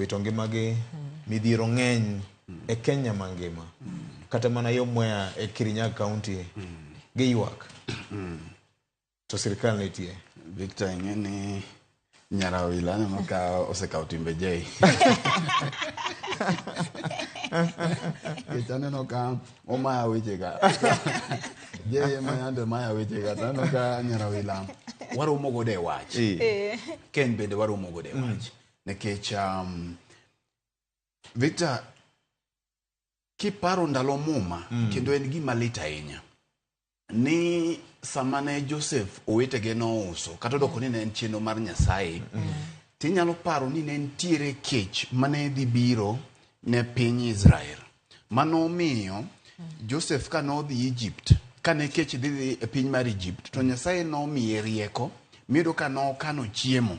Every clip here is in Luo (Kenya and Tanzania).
Wito ngimagi, midhiero ng'eny e Kenya mangima. Kata mana yo Mwea e Kirinyaga County giywak. To sirkal nitie. Victor ing'e ni Nyarawila aneno ka osekawo timbe Jay. Nikech aneno ka omaya weche ga. Jay ema yande maya weche ga to aneno ka Nyarawila waromo godo e wach. Ken bende waromo godo e wach. Nikech Victor kiparo ndalo muma kendo en gima lit ahinya ni sama ne Joseph owetege nouso kata odoko ni ne en chenro mar Nyasaye tinyalo paro ni ne nitiere kech mane dhi biro ne piny Israel manomiyo Joseph ka nodhi Egypt kane kech dhi dhi e piny mar Egypt to Nyasaye nomiye rieko miyudo ka nokano chiemo.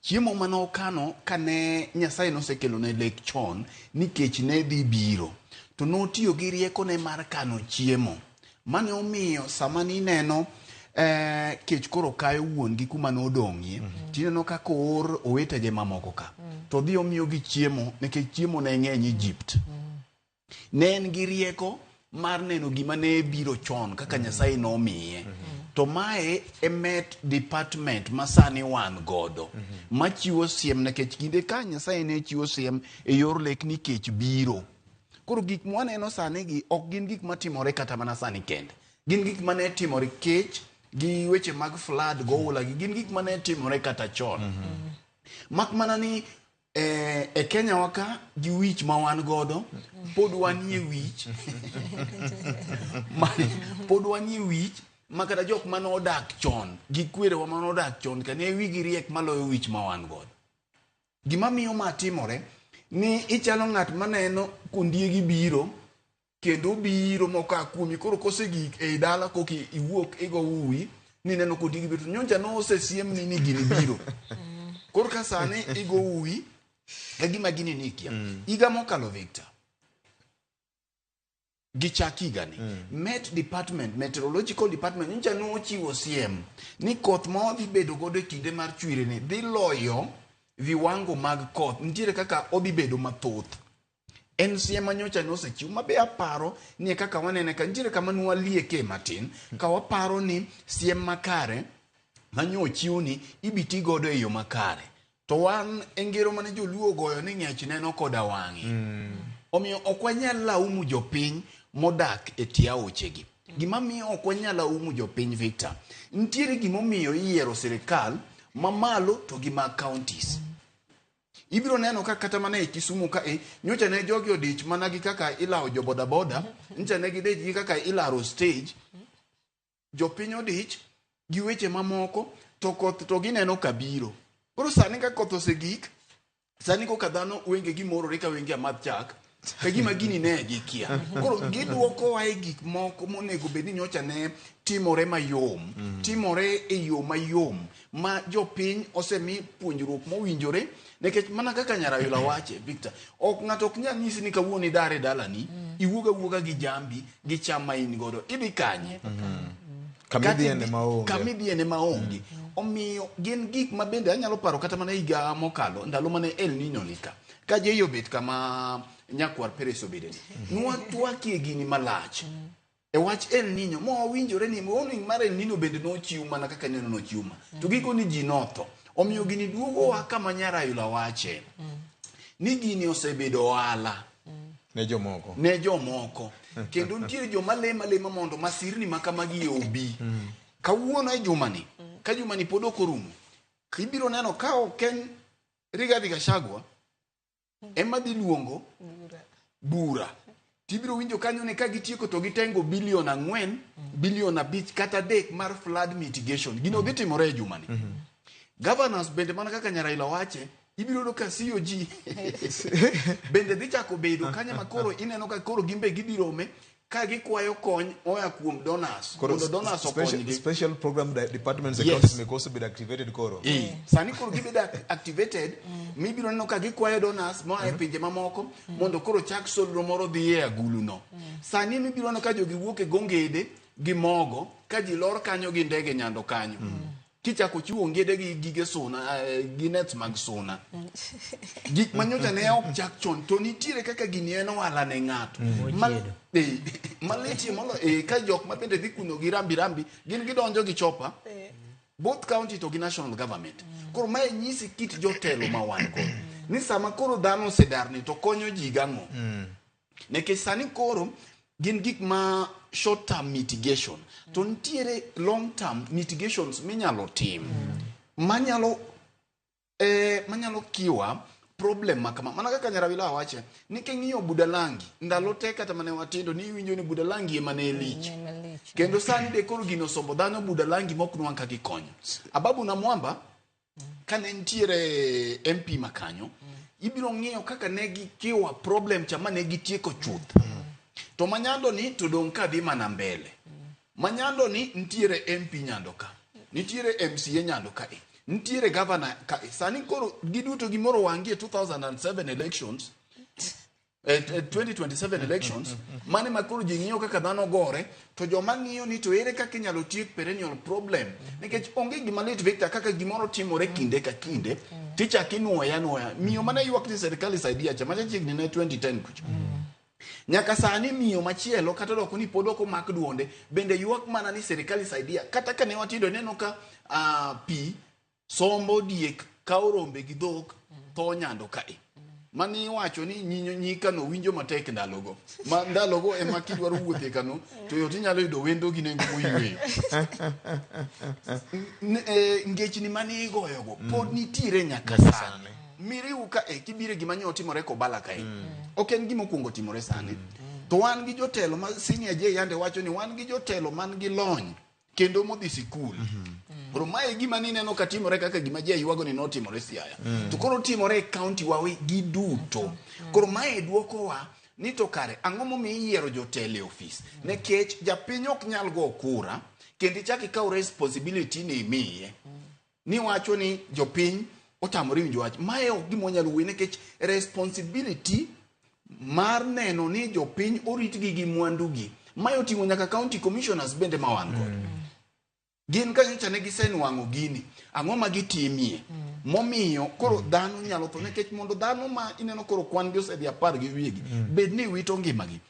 Chiemo mane okano kane Nyasaye nosekelone lek chon ni kech ne dhi biro, to notiyo gi riekone mar kano chiemo. Mane omiyo sama nineno eh, kech koro kayo wuon-gi kuma nodong'ie, tineno kaka oor owetege mamoko ka. To odhi omiyogi chiemo nikech chiemo ne ng'eny Egypt. Ne en gi rieko mar neno gima ne biro chon kaka Nyasaye nomiye. To mae e Met Department ma sani wan godo machiwo siem nikech kinde ka Nyasaye ne chiwo siem e yor lek ni kech biro. Koro gik mwaneno sani gi ok gin gik matimore kata mana sani kende. Gin gik mane timore kech gi weche mag flood goula gi gin gik mane timore kata chon. Mak mana ni e Kenya wa ka gi wich ma wan godo pod wanie wich ma, pod wanie wich ma kata jok mane odak chon gi kwerewa mane odak chon ka ne wigi riek maloyo wich ma wan godo. Gima miyo ma timore ni ichalo ng'at maneno kondiegi biro kendo obiro moka kuomi koro kosegik ei dala koki iwuok igo uwi ni neno kondiegi biro to nyocha nosesiemni ni gini biro koro ka sani igo uwi ka gima gini nikia higa mokalo Victor gi chak higani Met Department, Meteorological Department nyocha nochiwo siem ni koth ma wadhi bedo godo e kinde mar chwiri ni dhi loyo viwango mag koth nitiere kaka odhi bedo mathoth en siem ma nyocha nosechiw ma be aparo ni e kaka wanene ka nitiere kama nwalieke matin ka waparo ni siem makare manyo ochiw ni ibi ti godo e yo makare to wan e ngero mane joluo ogoyo ni ng'ech neno koda wang'e omiyo ok wanyal laumu jopiny modak e tie aochegi gima miyo ok wanyal laumu jopiny Victor nitiere gimomiyo iyiero sirikal mamalo to gi mag counties Ibiro neno ka kata mana e Kisumu ka e, nyocha ne jogi odich mana gi kaka ilawo jo boda boda, nyocha ne gidich gi kaka ilaro stage, jopiny odich gi weche mamoko to koth to gineno ka biro. Koro sani ka koth osegik, sani koka dhano wengegi morore ka wenge amadh chak, ka gima gini ne gikia. Koro gidwokowa e gik moko monego bed ni nyocha ne timore mayom, timore e yo mayom ma jopiny osemi puonjruok mowinjore nikech mana kaka Nyarayula wache Victor, ok ng'ato ok nyal nyisi ni kawuono idar e dalani, iwuog awuoga gi jambi gi cham ma in godo, idhi kanye? Kama Kata idhiye ne idhi- maonge. kama idhiye ne maonge. Omiyo gin gik ma bende anyalo paro kata mana higa mokalo ndalo mane El Nino ni ka. Ka Jay obet kama nyakwar Peres obede ni. Nwatwakie gini malach. E wach El Nino ma wawinjore ni warning mar El Nino bende nochiw mana kaka neno nochiw ma. To giko ni ji notho. Omiyo gini duogowa kama Nyarayula wache. Ni gini osebedo ohala Ne jomoko. ne jomoko kendo nitiere joma lemo alema mondo masirni ma kamagi obi kawuono e jumani ka jumani pod ok orumo ibiro neno ka ok en Rigathi Gachagua ema dhi luongo bura tibiro winjo kanyo ni ka gitieko to gitengo bilion 4 bilion 5 kata 3 mar flood mitigation gino dhi timore e jumani governors bende mana kaka Nyaraila wache ibiro yudo ka COG bende dhi chako bedo kanyo ma koro ineno ka koro gin be gidhi rome ka gikwayo kony oa kuom donors Koro mondo donors okonygi special program departments e Yes. counties meko osebedo activated koro. Sani koro gibedo activated mibiro neno ka gikwayo donors moa e pinje mamoko mondo koro chak solro moro dhi e aguluno. Sani mibiro neno ka jogi wuok e gongede gi mogo ka ji lor kanyo gi ndege nyando kanyo. Kichako chiwo ongede gi gige suna, gi nets mag suna. Gik manyocha ne ok chak chon to nitiere kaka gini en ohala ne ng'ato. Mochiedo. Malitie molo ka jok ma bende dhi kuno gi rambi rambi gin gidonjo gi chopa. Both county to gi national government. Koro mae nyisi kit jotelo ma wan go. Ni sama koro dhano osedarni to konyo ji gang'o? Nikech sani koro gin gik ma short term mitigation to nitiere long term mitigations minyalo tim manyalo manyalo kiwa problem ma kama. Mana kaka Nyarawila wache ni king'iyo Budalangi ndalo te kata mane watindo ni iwinjo ni Budalangi ema ne lich. Kendo sani de koro gino sombo dhano Budalangi mok nwang' ka gikonyo. Ababu na Mwamba kane nitiere MP makanyo ibiro ng'iyo kaka ne gikiwa problem cha mane gitieko chuth. To manyando ni to dong' ka dhi mana mbele. Manyando ni nitiere MP Nyando ka, nitiere MCA Nyando ka, nitiere governor ka. Sani koro giduto gimoro wang'gi e 2007 elections, 2027 elections mane ma koro ji ng'iyo kaka dhano gore to joma ng'iyo ni to ere kaka inyalo tiek perennial problem nikech onge gima lit Victor kaka gimoro timore kinde ka kinde tichako inuoya nuoya miyo mane ywak ni serikali saidia cha macha chiegni ne 2010 kucho nyaka sani miyo machielo kata doko ni pod ok omak duonde bende ywak mana ni serikali saidia kata ka ne watindo ineno ka pi sombo diek kawo rombe gi dhok tho Nyando kae mani iwacho ni nyinyo nyikano winjo matek ndalogo ma ndalogo ema kidwaro wuothe kano to yot inyalo yudo wendo gi nengo moyweyo. Ngechni mane igoyogo pod nitiere nyaka sani. Miriu ka e kibire gima nyo timore Kobala kae. Ok en gima okuongo timore sani. To wan gi jotelo ma senior J yande wacho ni wan gi jotelo man gi lony kendo modhi sikul. Koro mae gima nineno ka timore kaka gima ji ywago ni notimore Siaya. To koro timore e county wa gi duto. Koro mae duokowa ni to kare ang'o momiyo iyiero jotelo e ofis? Nikech japiny ok nyal go kura kendo ichak ikaw responsibility ni imiye. Ni wacho ni jopiny otamore winjo wach. Mae ok gima wanyalo wuoye nikech responsibility mar neno ni jopiny oritgi gi mwandugi. Mae oting'o nyaka county commissioners bende ma wan godo. Gin ka nyocha ne gisenwang'o gini, ang'o ma gitimie? Momiyo koro dhano nyalo tho nikech mondo dhano ma ineno koro kwan gi osedhi 10 gi wiyegi, bed ni wito ngimagi.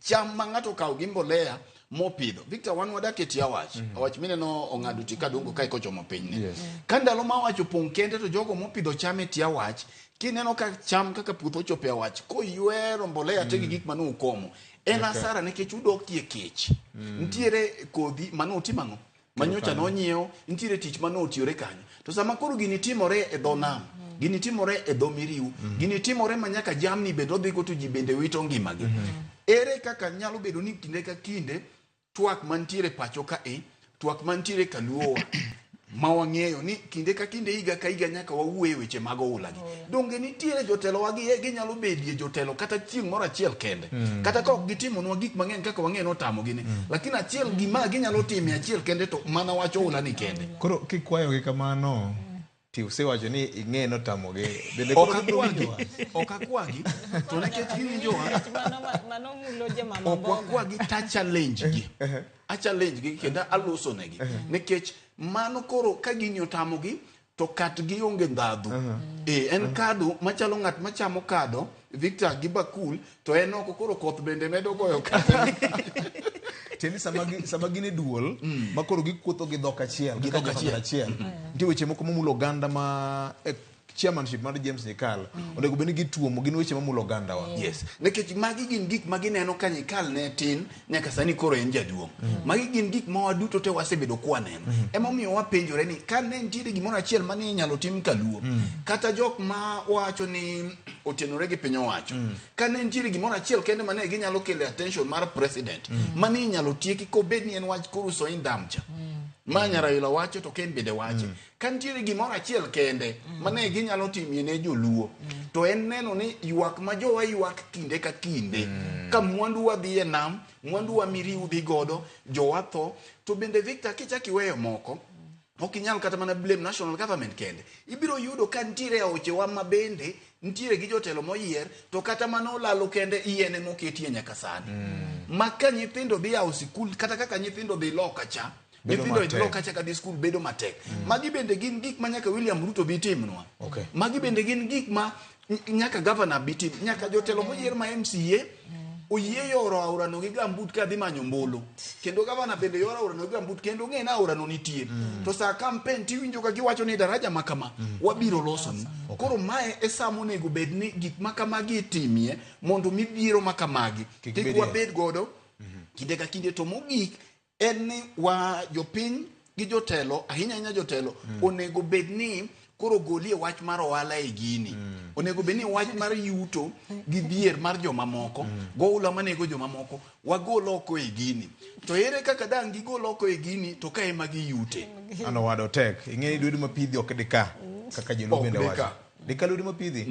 Cham ma ng'ato okawo gi mbolea mopidho. Victor, wan wadak e tie awach. Awach mineno ong'ado ti kadongo kae kochomo piny ni. Ka ndalo ma awach opong' kende to jogo mopidho cham e tie awach, kineno ka cham kaka puoth ochopo e awach, koywero mbolea te gi gik mane ukomo, en asara nikech udokie kech. Nitiere kodhi mane utimo ang'o? Manyocha nonyiew, nitiere tich mane otiyore kanyo. To sama koro gini timore e dho nam, gini timore e dho Miriu, gini timore ma nyaka jamni bende odhigo to ji bende wito ngimagi. Ere kaka nyalo bedo ni kinde ka kinde twak mantiere pacho ka e, twak mantiere kaluowa ma wang'eyo ni kinde ka kinde higa ka higa nyaka wawuoye e weche mag oula gi. Donge nitiere jotelo wagi e ginyalo bedie jotelo kata chieng' moro achiel kende. Kata ka ok gitimonwa gik mang'eny kaka wang'eyo notamogi ni. Lakini achiel gima ginyalo timo achiel kende to mana wach oula ni kende. Koro kikwayogi kamano ti usewacho ni ing'e notamogi. Bende koro Ok gibiro akwagi, winjo wach? ok akwagi, to nikech giwinjowa, Mano mulo jomama ok mboga. wakwagi ta challenge gi. A challenge gi kendo aloso negi. Nikech mano koro ka gini otamogi to kat gi onge ndhadhu. En kado machalo ng'at machamo kado Victor gi bakul to en oko koro koth bende medo goyo kado. Tiende sama gin e duol ma koro gikuotho gi dhok achiel, Gi dhok kaka achiel. Nitie weche moko mamulo oganda ma chairmanship mar James Nyikal onego bed ni gituomo gin weche mamulo oganda wa. Yes. Nikech magi gin gik ma gineno ka Nyikal ne tin nyaka sani koro en jaduong'. Magi gin gik ma waduto te wasebedo kwaneno. Emomiyo wapenjore ni ka ne nitiere gimoro achiel mane inyalo tim kaluo, kata jok ma wacho ni otenore gi piny owacho, ka ne nitiere gimoro achiel kende mane ginyalo kelo attention mar president, mane inyalo tieki kobed ni en wach koro Soin Dam cha. Ma Nyaraila wacho to Ken bende wache. Ka nitiere gimoro achiel kende mane ginyalo timie ne joluo, to en neno ni ywak ma jowa ywak kinde ka kinde, ka mwandu wa dhi e nam, mwandu wa Miriu dhi godo, jowa tho. To bende Victor, kichak iweyo moko, ok inyal kata mana blame national government kende. Ibiro yudo ka nitiere aochewa ma bende nitiere gi jotelo moyier, to kata mana olalo kende yien ema oketie nyaka sani. Ma ka nyithindo dhi yawo sikul, kata kaka nyithindo dhi loka cha, Bedo Nyithindo matek. enroll kacha kadhi skul bedo matek. Magi bende gin gik ma nyaka William Ruto bi timnwa. Okay. Magi bende gin gik ma nyaka governor bi tim, nyaka jotelo moyier ma MCA oyie yoro aorano gi gambut ka dhi manyo ombulu. Kendo governor bende yoro aorano gi gambut kendo ong'e ni aorano nitie. To sa campaign tiwinjo ka giwacho ni daraja ma kama wabiro losonu. Koro mae e sa monego bed ni gik ma kamagi itimie mondo midhiero ma kamagi Kik kik bedie. wabed godo kinde ka kinde. To mogik en ni wa jopiny gi jotelo, ahinya ahinya jotelo, onego bed ni koro golie wach mar ohala e gini. Onego bed ni wach mar yuto gi dhier mar jomamoko, goula manego jomamoko, wagol oko e gini. To ere kaka dang' gigol oko e gini to ka ema giyute? Ano wado tek. Ing'e ni lwedo mapidhi ok dika kaka joluo Ok bende dika. wacho. Dika lwedo mapidhi.